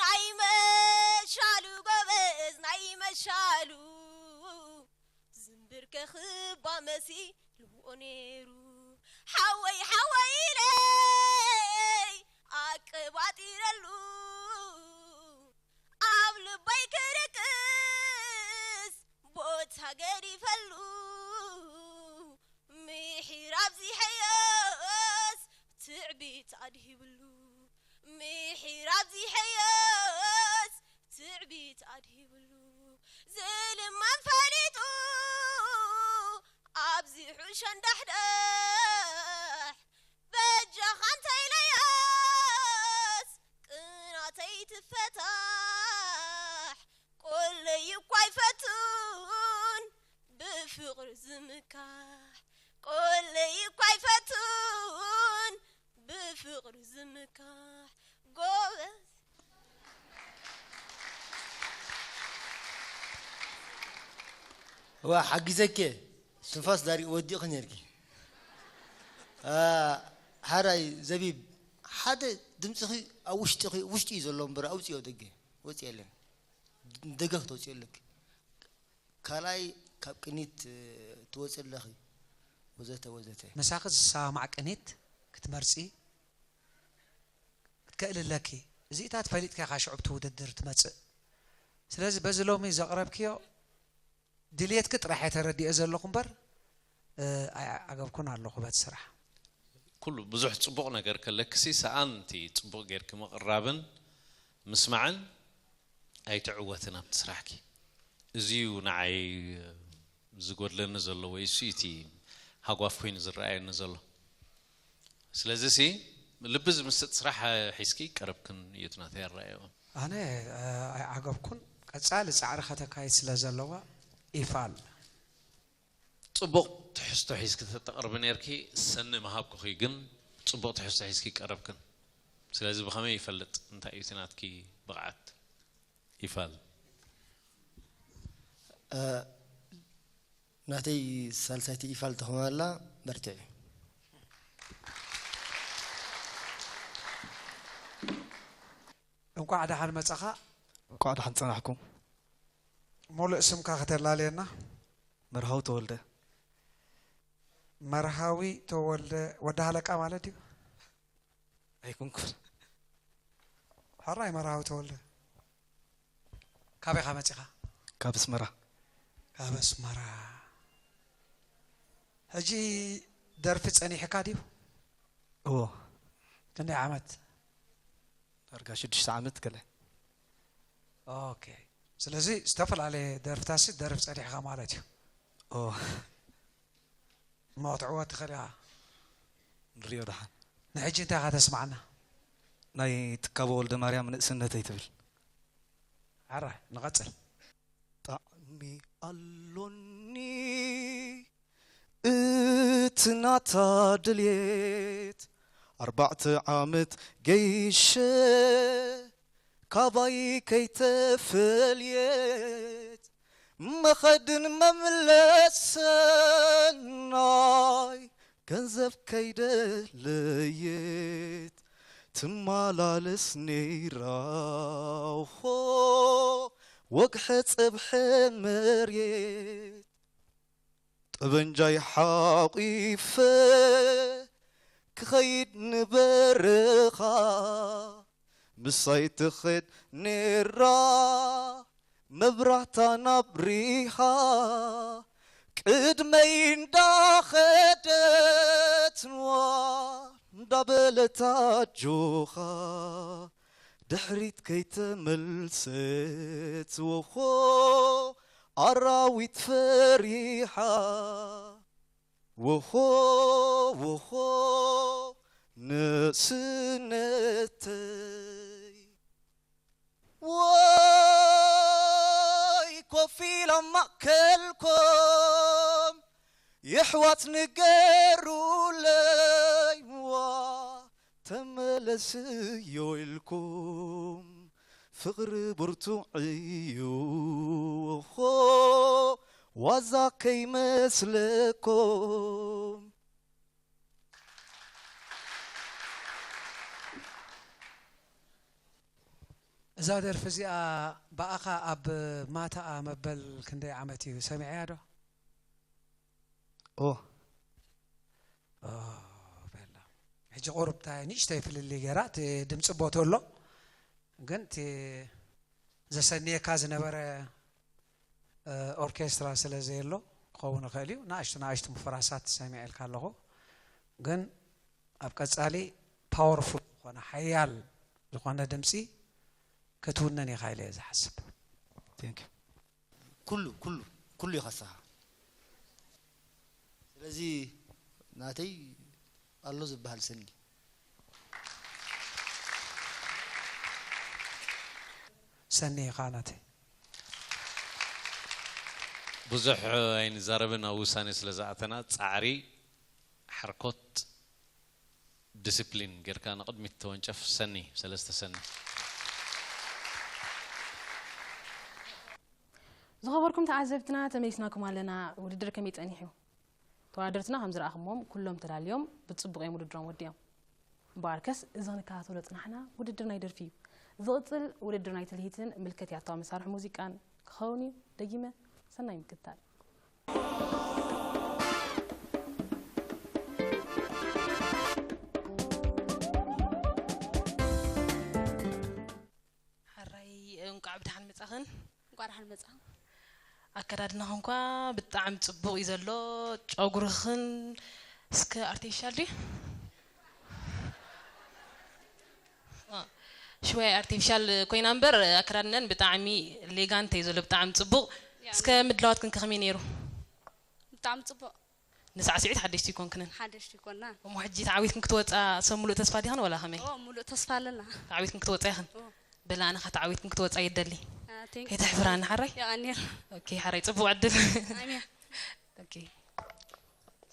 ናይ መሻሉ ጎበዝ ናይ መሻሉ ዝንብርከ ክባ መሲልዎ ነይሩ ሓወይ ሓወይ ኢለይ ኣቀባጢረሉ ኣብ ልበይ ክርቅስ ቦታ ገዲፈሉ ምሒር ኣብዚሐዮስ ትዕቢት ኣድሂብሉ ምሒር ኣብዚሐዮስ ትዕቢት ኣድሂብሉ ዝልማን ፈሊጡ ኣብዚሑ ሸንዳሕዳሕ በጃኻ እንተኢለዮስ ቅናተይ ትፈታሕ ቆለይ እኳ ኣይፈቱን ብፍቕሪ ዝምካሕ ቆለይ እኳ ኣይፈቱን ብፍቕሪ ዝምካሕ ጎበዝ ዋ ሓጊዘኪ ትንፋስ ዳሪ ወዲቕኺ ነርኪ። አ፣ ሓራይ ዘቢብ ሓደ ድምፅኺ ኣብ ውሽጢኺ ውሽጢ እዩ ዘሎ እምበር ኣውፅዮ ደገ ወፂ የለን። ደገ ክተውፅዮ ኣለኪ። ካልኣይ ካብ ቅኒት እ፣ ትወፂ ኣለኺ ወዘተ ወዘተ። ምሳኺ ዝሰማማዕ ቅኒት ክትመርፂ ክትክእል ኣለኪ። እዚኢታት ፈሊጥካ ኢኻ ሽዑ ኣብቲ ውድድር ትመፅእ። ስለዚ በዚ ሎሚ ዘቕረብክዮ ድልየትኪ ጥራሕ እየ ተረዲኤ ዘለኹ እምበር እ፣ ኣይዓገብኩን ኣለኹ በቲ ስራሕ። ኩሉ ብዙሕ ጽቡቕ ነገር ከለክሲ ሰኣን እቲ ጽቡቕ ጌርኪ ምቕራብን ምስማዕን ኣይትዕወትን ኣብቲ ስራሕኪ። እዚዩ ንዓይ ዝጎድለኒ ዘሎ ወይ እሱ እቲ ሃጓፍ ኮይኑ ዝረኣየኒ ዘሎ። ስለዚሲ ልቢ ዝምስጥ ስራሕ ሒዝኪ ቀረብክን እዩ እቲ ናተይ ኣረኣእያ። ኣነ ኣይዓገብኩን። ቀጻሊ ጻዕሪ ከተካይድ ስለ ዘለዋ ኢፋል። ጽቡቕ ትሕዝቶ ሒዝኪ ተተቕርቢ ኔርኪ ሰኒ ምሃብኩኺ ግን ጽቡቕ ትሕዝቶ ሒዝኪ ቀረብክን ስለዚ ብኸመይ ይፈልጥ እንታይ እዩ እቲ ናትኪ ብቕዓት ይፋል ናተይ ሳልሳይቲ ኢፋል ትኸውን ኣላ በርትዒ እንቋዕ ደሓን መጻኻ እንቋዕ ደሓን ጸናሕኩም ሙሉእ ስምካ ከተላልየና መርሃዊ ተወልደ መርሃዊ ተወልደ ወዲ ሃለቃ ማለት ድዩ ኣይኩንኩን ሕራይ መርሃዊ ተወልደ ካበይ ኻ መጺኻ ካብ ኣስመራ ካብ ኣስመራ ሕጂ ደርፊ ጸኒሕካ ድዩ እዎ ክንደይ ዓመት ዳርጋ ሽዱሽተ ዓመት ገለ ኦኬ ስለዚ ዝተፈላለየ ደርፍታሲ ደርፍ ጸኒሕኻ ማለት እዩ ኦ እሞ ክትዕወት ትኽእል ኢኻ ንሪኦ ደሓን ንሕጂ እንታይ ኢኻ ተስማዓና ናይ ትካቦ ወልደ ማርያም ንእስነተይ ትብል ኣረ ንቐጽል ጣዕሚ ኣሎኒ እቲ ናታ ድልየት ኣርባዕተ ዓመት ገይሸ ካባይ ከይተፈልየት መኸድን መምለሰናይ ገንዘብ ከይደለየት ትማላለስ ነይራኾ ወግሐ ጸብሐ መሬት ጠበንጃይ ሓቒፈ ክኸይድ ንበረኻ ምሳይ ትኸድ ኔራ መብራህታ ናብሪሃ ቅድመይ እንዳኸደት ንዋ እንዳበለት ኣጆኻ ድሕሪት ከይተመልሰት ወኾ ኣራዊት ፈሪሓ ወኾ ወኾ ንእስነተይ ወ ፊሎም ማእከልኩም የሕዋት ንገሩለይ ዋ ተመለስዮ ኢልኩም ፍቕሪ ብርቱዕ እዩ ኾ ዋዛ ከይመስለኩም። እዛ ደርፊ እዚኣ ብኣኻ ኣብ ማታኣ መበል ክንደይ ዓመት እዩ ሰሚዐያ ዶ? ኦ ኦ፣ በላ። ሕጂ ቁሩብ እንታይ ንእሽተይ ፍልልይ ገይራ፣ እቲ ድምፂ ቦቶ ኣሎ፣ ግን እቲ ዘሰንየካ ዝነበረ፣ እ፣ ኦርኬስትራ ስለ ዘየሎ ክኸውን ይኽእል እዩ። ንኣሽቱ ንኣሽቱ ምፍራሳት ሰሚዐልካ ኣለኹ፣ ግን ኣብ ቀፃሊ ፓወርፉል ዝኾነ፣ ሓያል ዝኾነ ድምፂ ክትውንን ኢኻ ኢለ እየ ዝሓስብ። Thank you። ኩሉ ኩሉ ኩሉ ይኸስኻ። ስለዚ ናተይ ኣሎ ዝበሃል ሰኒ። ሰኒ ኢኻ ናተይ። ብዙሕ ኣይንዛረብን ኣብ ውሳኔ ስለ ዝኣተና ጻዕሪ ሓርኮት ዲስፕሊን ጌርካ ንቕድሚት ተወንጨፍ ሰኒ ሰለስተ ሰኒ። ዝኸበርኩም ተዓዘብትና ተመሊስናኩም ኣለና። ውድድር ከመይ ጸኒሑ? ተወዳደርትና ከም ዝረኣኹምዎም ኩሎም ተዳልዮም ብጽቡቕ እዮም ውድድሮም ወዲኦም። እምበኣርከስ እዚ ክንከታተሎ ጽናሕና ውድድር ናይ ደርፊ እዩ። ዝቕጽል ውድድር ናይ ትልሂትን ምልከት ያታዊ መሳርሒ ሙዚቃን ክኸውን እዩ። ደጊመ ሰናይ ምክትታል። ሓራይ እንቋዕ ብድሓን መጻኽን። እንቋዕ ደሓን መጻኹም። ኣከዳድናኽን እኳ ብጣዕሚ ጽቡቕ እዩ ዘሎ። ጨጉርኽን እስከ ኣርቲፊሻል ድዩ? ሽወይ ኣርቲፊሻል ኮይና እምበር ኣከዳድነን ብጣዕሚ ሌጋንት እዩ ዘሎ፣ ብጣዕሚ ጽቡቕ። እስከ ምድላዋትክን ከ ከመይ ነይሩ? ብጣዕሚ ጽቡቕ። ንሳዕስዒት ሓደሽቲ ኣይኮንክንን። ሓደሽቲ ኣይኮንናን። እሞ ሕጂ ተዓዊትክን ክትወጻ ሰብ ሙሉእ ተስፋ ዲኽን ወላ ከመይ? ኦ ሙሉእ ተስፋ ኣለና። ተዓዊትክን ክትወጻ ኢኽን? ኦ በላ ኣነ ኸ ተዓዊትክን ክትወጻ የደሊ። አ፣ thank you። ከይተሕፍራኒ ሓራይ? የቐንየልና። ኦኬ ሓራይ ጽቡቕ ዕድል። ኣሜን። ኦኬ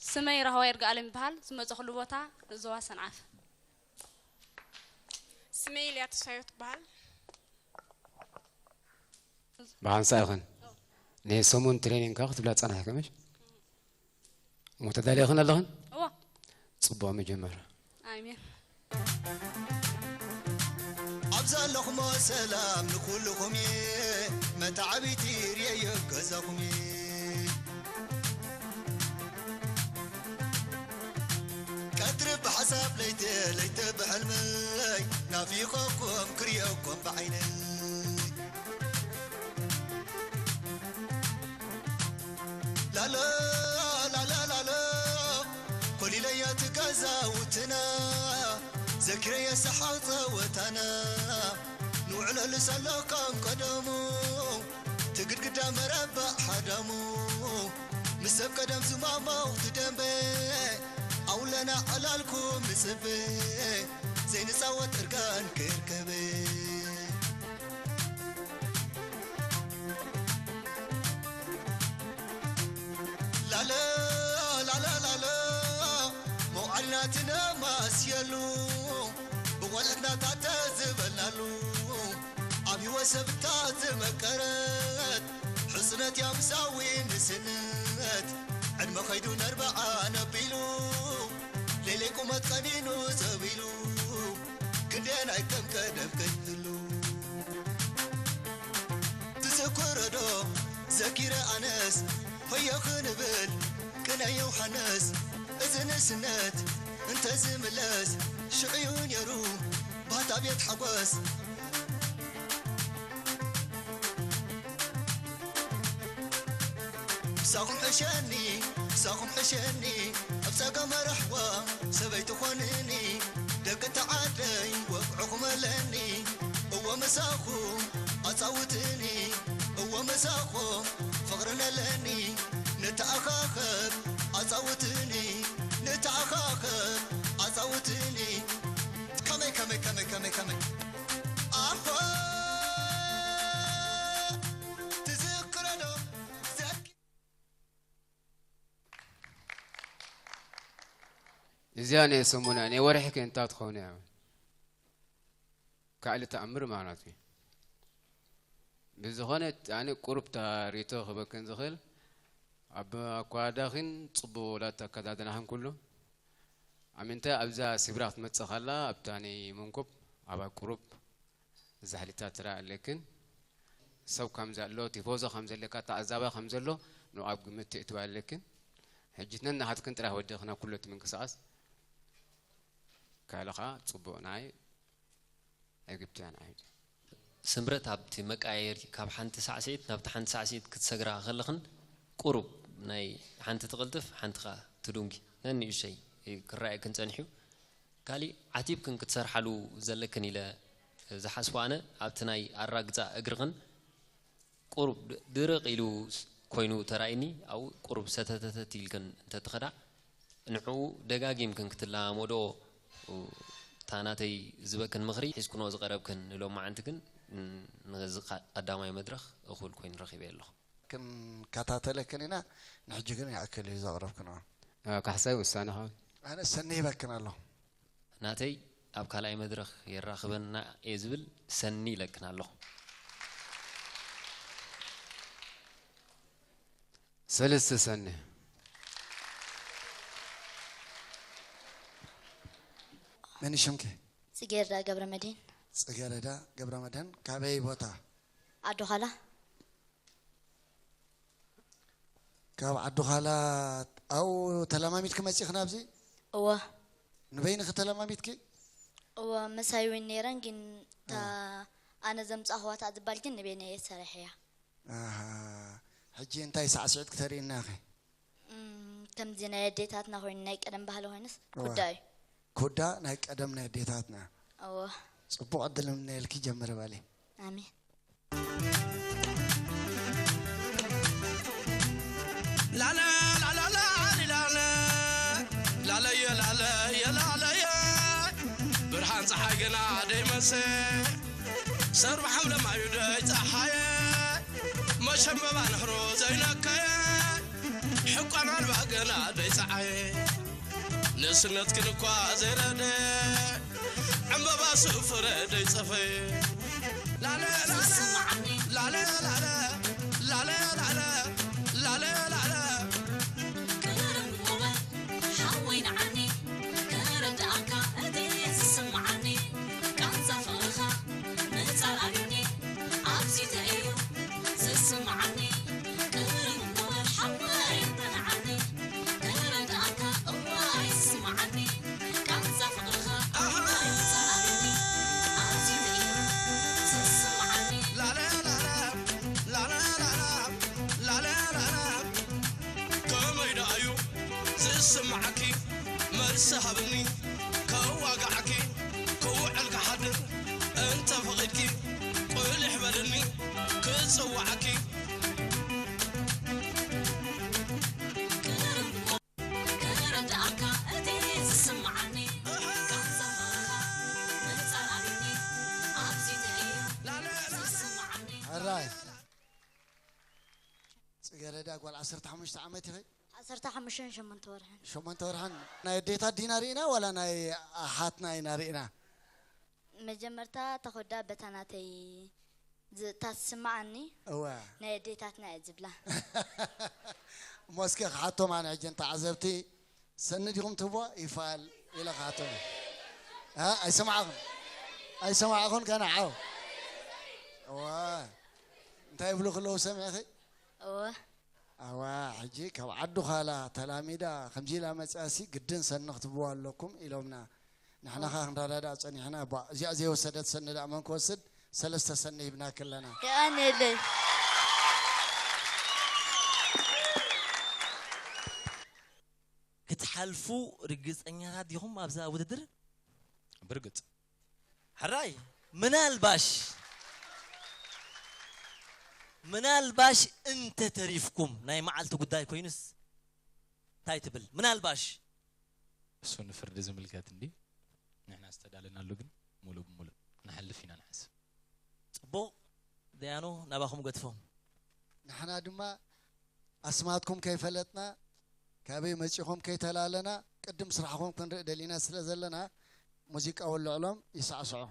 ስመይ ራህዋ ይርጋኣለም ይበሃል። ዝመጸኹሉ ቦታ ንዞባ ሰንዓፈ። ስመይ ኢልያ ተስፋዮት ትበሃል። ብሓንሳእ ኢኽን ናይ ሰሙን ትሬኒንግ ከ ክትብላ ጸናሕክን ምሽ? እሞ ተዳሊኽን ኣለኽን? እዋ ጽቡቕ መጀመር። ኣሜን። ኣብ ዘለኹሞ ሰላም ንኹልኹም እየ መታዕቢቲ ርእየዮ ገዛኹም እየ ቀትሪ ብሓሳብ ለይቲ ለይቲ ብሕልመይ ናፊቐኩም ክርእየኩም ብዓይነይ ላሎ ላሎ ላሎ ኮሊለያ ትገዛውትና ዘኪረየ ሰሓቕ ጸወታና ንውዕለሉ ሰሎ ከም ቀደሙ ትግድግዳ መረባእ ሓዳሙ ምስ ሰብ ቀደም ዝማማው ትደንበ ኣውለና ዕላልኩም ንጽበ ዘይንጻወት እርጋን ከይርከበ ላለ ላለ ላለ መውዓልና ትነማስየሉ ብቆልዕትና ታተ ዝበልናሉ ኣብ ህይወት ሰብታ ዝመቀረት ሕጽነት ያምሳዊ ንስነት ዕድመ ኸይዱ ነርበዓ ነቢሉ ሌሌ ቁመት ቀኒኑ ዘቢሉ ክንደየናይ ከም ቀደም ከይትሉ ትዝክሮ ዶ ዘኪረ ኣነስ ሆየ ክንብል ቅነ ዮሃንስ እዚ ንእስነት እንተዝምለስ ሽዑዩ ነይሩ ባህታ ቤት ሓጎስ ምሳኹም ሕሸኒ ምሳኹም ሕሸኒ ኣብ ጸገመ ራሕዋ ሰበይቲ ኾንኒ ደቂ ተዓደይ ወግዕኹም ኣለኒ እወ ምሳኹም ኣጻውትኒ እወ ምሳኹም ፍቕሪ ነለኒ ንተኣኻኸብ ኣጻውትኒ ንተኣኻኸብ ኣጻውትኒ ከመይ ከመይ ከመይ ከመይ ከመይ ኣሆ እዚኣ ናይ ሰሙና ናይ ወርሒ ከንታ ትኸውን እያ። ካልእ ተኣምር ማለት እዩ። ብዝኾነ ኣነ ቁሩብ ርእይቶ ክበክን ዝኽእል ኣብ ኣኳዳኺን ጽቡቕ ውላት ኣከዳድናኽን ኩሉ ኣሚንተ ኣብዛ ሲብራ ክትመጽእ ከላ ኣብታ ናይ መንኮብ ኣብ ቁሩብ ዛሕሊታት ትረኣ ኣለክን። ሰብ ከም ዘሎ ቲፎዞ ከም ዘለካ ተዓዛባይ ከም ዘሎ ንኣብ ግምት ትእትዋ ኣለክን። ሕጂ ነናኻትክን ጥራሕ ወዲኽና ኩሉ እቲ ምንቅስቓስ ካልኻ ጽቡቕ ናይ ኤግፕትያን ዓይዲ። ስምረት ኣብቲ መቃየሪ ካብ ሓንቲ ሳዕስዒት ናብቲ ሓንቲ ሳዕስዒት ክትሰግራ ከለኽን ቁሩብ ናይ ሓንቲ ትቕልጥፍ ሓንቲ ኸኣ ትዱንጊ ነንእሽተይ ክረኣየክን ጸኒሑ። ካሊእ ዓቲብክን ክትሰርሓሉ ዘለክን ኢለ ዝሓስቦ ኣነ ኣብቲ ናይ ኣራግጻ እግርኽን ቁሩብ ድርቕ ኢሉ ኮይኑ ተራእይኒ ኣብኡ ቁሩብ ሰተተተት ኢልክን እንተትኸዳ ንዕኡ ደጋጊምክን ክትለማመድኦ እታ ናተይ ዝበክን ምኽሪ ሒዝክንኦ ዝቐረብክን ንሎማዓንቲ ግን ነዚ ቀዳማይ መድረኽ እኹል ኮይኑ ረኺበዮ ኣለኹ። ክንከታተለክን ኢና። ንሕጂ ግን ይኣክል እዩ ዘቕረብክንኦ። ካሕሳይ ውሳነኻ። ኣነ ሰኒ ይበክን ኣለኹ። ናተይ ኣብ ካልኣይ መድረኽ የራኽበና እየ ዝብል ሰኒ ኢለክን ኣለኹ። ሰለስተ ሰኒ። መን ሽምኪ? ጽጌረዳ ገብረመድህን። ጽጌረዳ ገብረመድህን ካበይ ቦታ? ዓዲ ዃላ። ካብ ዓዲ ዃላ ኣብኡ ተለማሚድኪ መጺእኺ ናብዚ? እወ። ንበይንኺ ተለማሚድኪ? እወ ምሳይ እውን ነይረን ግን እታ ኣነ ዘምጻእኽዋ እታ ዝበሃል ግን ንበይነይ እየ ሰሪሐያ። ኣሃ ሕጂ እንታይ ሳዕስዒት ክተርእይና ኢኺ? እም፣ ከምዚ ናይ ኣዴታትና ኮይኑ ናይ ቀደም ባህሊ ኮይኑስ እወ። ኩዳ እዩ። ኩዳ ናይ ቀደም ናይ ኣዴታትና። እወ። ጽቡቕ ዕድል ንምነየልኪ ጀምሪ በሊ። ኣሜን። ላለየ ላለየ ላለየ ብርሃን ፀሓይ ገና ደይመሰ ሰርብ ሓምለማዩ ደይፀሓየ መሸንበባ ንሕሮ ዘይነከየ ሕቋን ኣልባ ገና ደይፀዓየ ንእስነትክን እኳ ዘይረደ ዕምበባ ስፍረ ደይፀፈየ ላለ ላለ ላለ ላለ ላለ ላለ ላለ ላለ ቅርብ ንበል ሓወይ ንዓኒ ክርድኣካ እቲ ዝስምዓኒ ቃንዛ ፍቕርኻ ምጻል ኣብዩኒ ኣብዚተ እዩ ዝስምዓኒ ቅርብ ንበል ሓወይ ንዓኒ ክርድኣካ እዋ ይስምዓኒ ቃንዛ ፍቕርኻ እዋ ይጻል ኣብዩኒ ኣብዚተ እዩ ዝስምዓኒ ላለ ላለ ላለ ላለ ላለ ላለ ከመይ ደኣ እዩ ዝስምዓኪ መልሲ ሃብኒ ከዋግዓኪ ክውዕል ክሓድር እንተ ፈቒድኪ ቁልሕ በልኒ ክጽውዓኪ ክርድኣካ እቲ ዝስምዓኒ ቃንዛ ፍቕርኻ ምንጻል ኣብኒ ኣብዚተ እዩ ዝስምዓኒ ሕራይ ጽገረዳ ጓል ዓሰርተ ሓሙሽተ ዓመት ኢኺ? ዓሰርተ ሓሙሽተን ሸሞንተ ወርሕን። ሸሞንተ ወርሕን። ናይ ኣዴታት ዲና ርኢና ዋላ ናይ ኣሓትና ኢና ርኢና? መጀመርታ ተኾዳ በታ ናተይ ዝ- እታ ትስምዓኒ እወ። ናይ ኣዴታትና እየ ዝብላ። እሞ እስከ ክሓቶም ኣነ ሕጂ ንተዓዘብቲ ሰኒ ዲኹም ትህብዋ ይፋል ኢለ ክሓቶም እየ። እ? ኣይሰማዕኹን ኣይሰማዕኹን ገና ዓው እወ እንታይ ይብሉ ክለዉ ሰሚዕኺ እወ ኣዋ ሕጂ ካብ ዓዲ ዃላ ተላሚዳ ከምዚ ኢላ መፅኣሲ ግድን ሰኒ ክትብዋ ኣለኩም ኢሎምና ንሕና ኸ ክንረዳዳእ ፀኒሕና ባ እዚኣ ዘይወሰደት ሰኒ ደኣ መን ክወስድ ሰለስተ ሰኒ ሂብናኪ ኣለና የቐንየለይ ክትሓልፉ ርግፀኛታት ዲኹም ኣብዛ ውድድር? ብርግፅ። ሕራይ ምናልባሽ ምናልባሽ እንተ ተሪፍኩም ናይ መዓልቲ ጉዳይ ኮይኑስ እንታይ ትብል? ምናልባሽ። እሱ ንፍርዲ ዝምልከት እንድዩ። ንሕና ዝተዳለናሉ ግን ሙሉእ ብሙሉእ ንሓልፍ ኢና ንሓስብ። ጽቡቕ ደያኑ ናባኹም ገድፎም። ንሕና ድማ ኣስማትኩም ከይፈለጥና ካበይ መጺኹም ከይተላለና ቅድም ስራሕኹም ክንርኢ ደሊና ስለ ዘለና ሙዚቃ ወልዕሎም ይሳዕስዑ።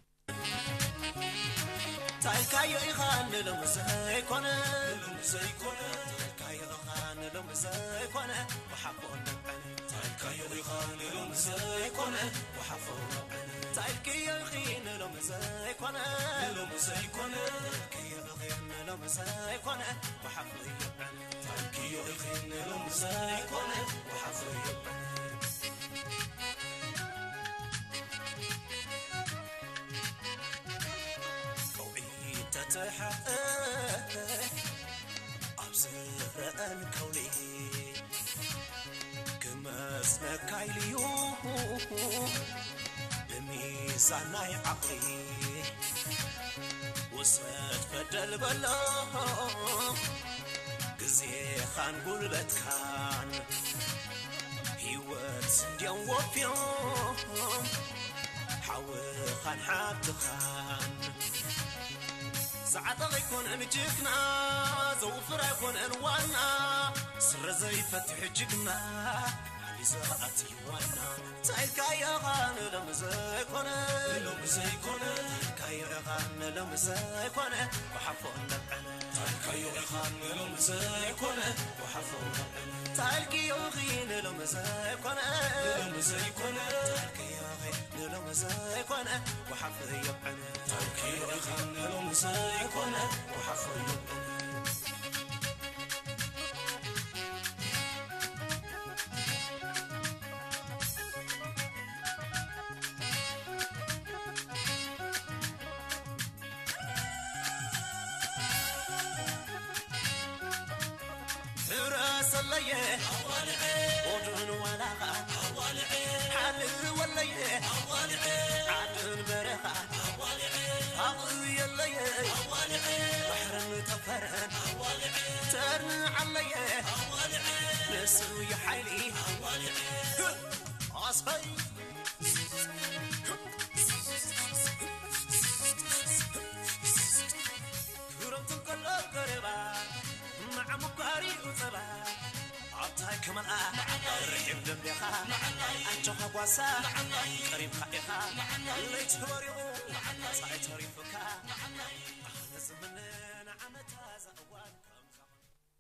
ታይካዮ ኢኻ ንሎም ዘይኮነ፣ ንሎም ዘይኮነ፣ ታይካዮ ኢኻ ንሎም ዘይኮነ፣ ወሓፎ ነብዕነ። ታይካዮ ኢኻ ንሎም ዘይኮነ፣ ወሓፎ ነብዕነ። ታይልክዮ ኢኺ ንሎም ዘይኮነ፣ ንሎም ዘይኮነ፣ ታይልክዮ ኢኺ ንሎም ዘይኮነ፣ ወሓፎ ነብዕነ። ታይልክዮ ኢኺ ንሎም ዘይኮነ፣ ወሓፎ ነብዕነ። ከውዒ ተተሓጠ ኣብ ዝረአን ከውሊ ክመስለካ ኢልዩ ብሚዛን ናይ ዓቕሊ ውሰድ በደል በሎ ግዜኻን ጉልበትካን ህይወት እንድዮም ወፍዮም ሓውኻን ሓብትኻን ዝዓጠቕ ኣይኮነን ጅግና ዘውፍር ኣይኮነን ዋና ስረ ዘይፈትሕ ጅግና ናብዚ ዝኣቲ ዋና ታይልካዮ ኢኻ ንሎም ዘይኮነ ሎም ዘይኮነ ታይልካዮ ኢኻ ንሎም ዘይኮነ ወሓፎ ነብዕነ ታይልካዮ ኢኻ ንሎም ዘይኮነ ወሓፎ ነብዕነ ታይልክዮ ኢኺ ንሎም ዘይኮነ ሎም ዘይኮነ ታይልክዮ ኢኺ ንሎም ዘይኮነ ወሓፎ የብዕነ ታይልክዮ ኢኻ ንሎም ዘይኮነ ወሓፎ የብዕነ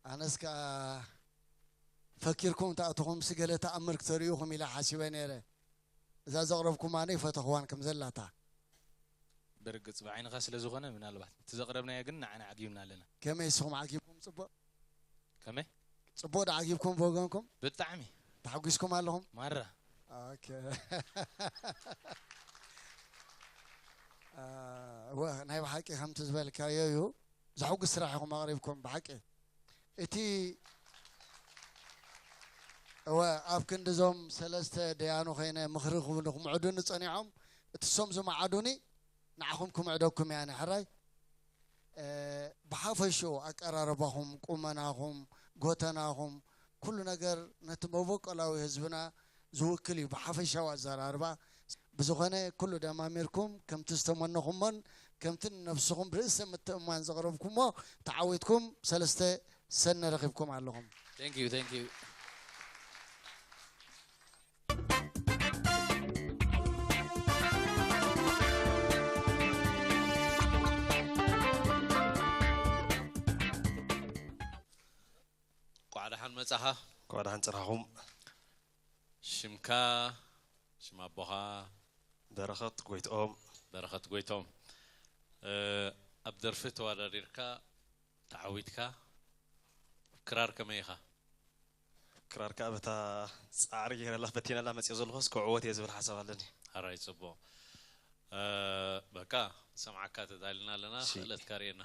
ኣነስ ከኣ ፈኪርኩም ተኣትኹም ስገለ ተኣምር ክተርእዩኹም ኢለ ሓሲበ ነይረ። እዛ ዘቕረብኩማ ይፈተኽዋን ከም ዘላታ። ብርግጽ ብዓይንኻ ስለ ዝኾነ ምናልባት እቲ ዘቕረብናዮ ግን ንዓና ዓጊብና ኣለና። ከመይ ንስኹም ዓጊብኩም ጽቡቕ? ከመይ? ጽቡቕ ዶ ዓጊብኩም ብወገንኩም? ብጣዕሚ። ተሓጒስኩም ኣለኹም? ማራ። ኦኬ። አ፣ እወ፣ ናይ ብሓቂ ከምቲ ዝበልካዮ እዩ። ዘሐጉስ ስራሕ ኢኹም ኣቕሪብኩም ብሓቂ። እቲ እወ ኣብ ክንዲ እዞም ሰለስተ ደያኑ ኮይነ ምኽሪ ክብሉ ክምዕዱኒ ጸኒዖም እቲ እሶም ዝመዓዱኒ ንዓኹም ክምዕደኩም እያ ሕራይ። ብሓፈሽኡ ኣቀራርባኹም፣ ቁመናኹም፣ ጎተናኹም ኩሉ ነገር ነቲ መበቆላዊ ህዝብና ዝውክል እዩ ብሓፈሻዊ ኣዘራርባ። ብዝኾነ ኩሉ ደማሚርኩም ከምቲ ዝተመነኹሞን ከምቲ ንነብስኹም ብርእሰ ምትእምማን ዘቕረብኩሞ ተዓዊትኩም ሰለስተ ሰነ ረኺብኩም ኣለኹም። Thank you, thank you. እንኳዕ ደሓን መጻኻ። እንኳዕ ደሓን ጽራኹም። ሽምካ፣ ሽም ኣቦኻ? በረኸት ጎይትኦም። በረኸት ጎይትኦም። እ፣ ኣብ ደርፊ ተወዳዲርካ ተዓዊትካ፣ ክራር ከመይ ኢኻ? ክራር ከኣ በታ ጻዕሪ ገይረላ ፈቲነላ መጽዮ ዘለኹስ ክዕወት እየ ዝብል ሓሳብ ኣለኒ። ሕራይ ጽቡቕ። እ፣ በቃ ሰምዓካ ተዳሊና ኣለና። እሺ። ክእለትካ ርእየና።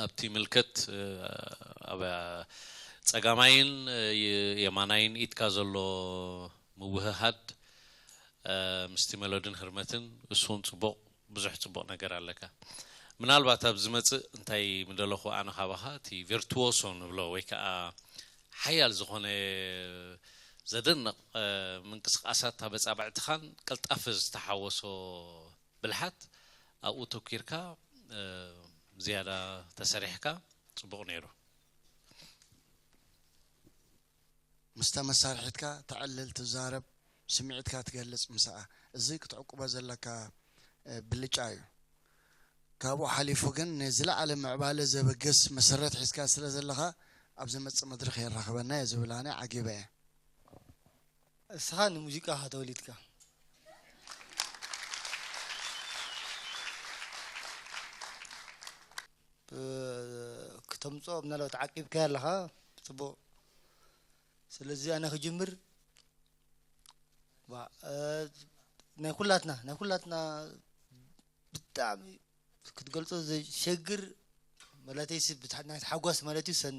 ኣብቲ ምልክት ኣብ ጸጋማይን የማናይን ኢድካ ዘሎ ምውህሃድ ምስቲ መሎድን ህርመትን እሱን ጽቡቕ ብዙሕ ጽቡቕ ነገር ኣለካ። ምናልባት ኣብ ዝመጽእ እንታይ ምደለኹ ኣነ ካባኻ እቲ ቨርትዎሶ ንብሎ ወይ ከዓ ሓያል ዝኾነ ዘደንቕ ምንቅስቃሳት ኣበጻብዕትኻን ቀልጣፈ ዝተሓወሶ ብልሓት ኣብኡ ተኪርካ ዝያዳ ተሰሪሕካ ጽቡቕ ነይሩ። ምስታ መሳርሒትካ ተዕልል ትዛረብ ስምዒትካ ትገልጽ ምስኣ እዚ ክትዕቁቦ ዘለካ ብልጫ እዩ። ካብኡ ሓሊፉ ግን ንዝለዓለ ምዕባለ ዘበግስ መሰረት ሒዝካ ስለ ዘለኻ ኣብ ዝመጽእ መድረኽ የራኽበና እየ ዝብል ኣነ ዓጊበ እየ። እስኻ ንሙዚቃ ኢኻ ተወሊድካ ክተምፅኦ ምናልባት ዓቂብካዮ ኣለኻ ፅቡቕ ስለዚ ኣነ ክጅምር ናይ ኩላትና ናይ ኩላትና ብጣዕሚ ክትገልፆ ዘሸግር ማለተይ ናይ ሓጎስ ማለት እዩ ሰኒ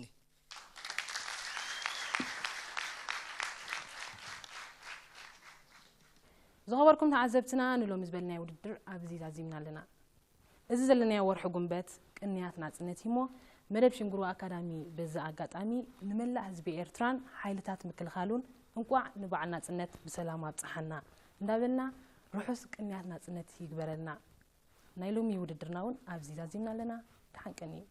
ዝኸበርኩም ተዓዘብትና ንሎሚ ዝበልናዮ ውድድር ኣብዚ ዛዚምና ኣለና። እዚ ዘለናዮ ወርሒ ጉንበት ቅንያት ናጽነት እዩሞ መደብ ሽንግሮ ኣካዳሚ በዚ ኣጋጣሚ ንመላእ ህዝቢ ኤርትራን ሓይልታት ምክልኻሉን እንቋዕ ንበዓል ናጽነት ብሰላም ኣብጽሓና እንዳበልና ርሑስ ቅንያት ናጽነት ይግበረልና። ናይ ሎሚ ውድድርና እውን ኣብዚ ዛዚምና ኣለና። ደሓን ቀንዩ።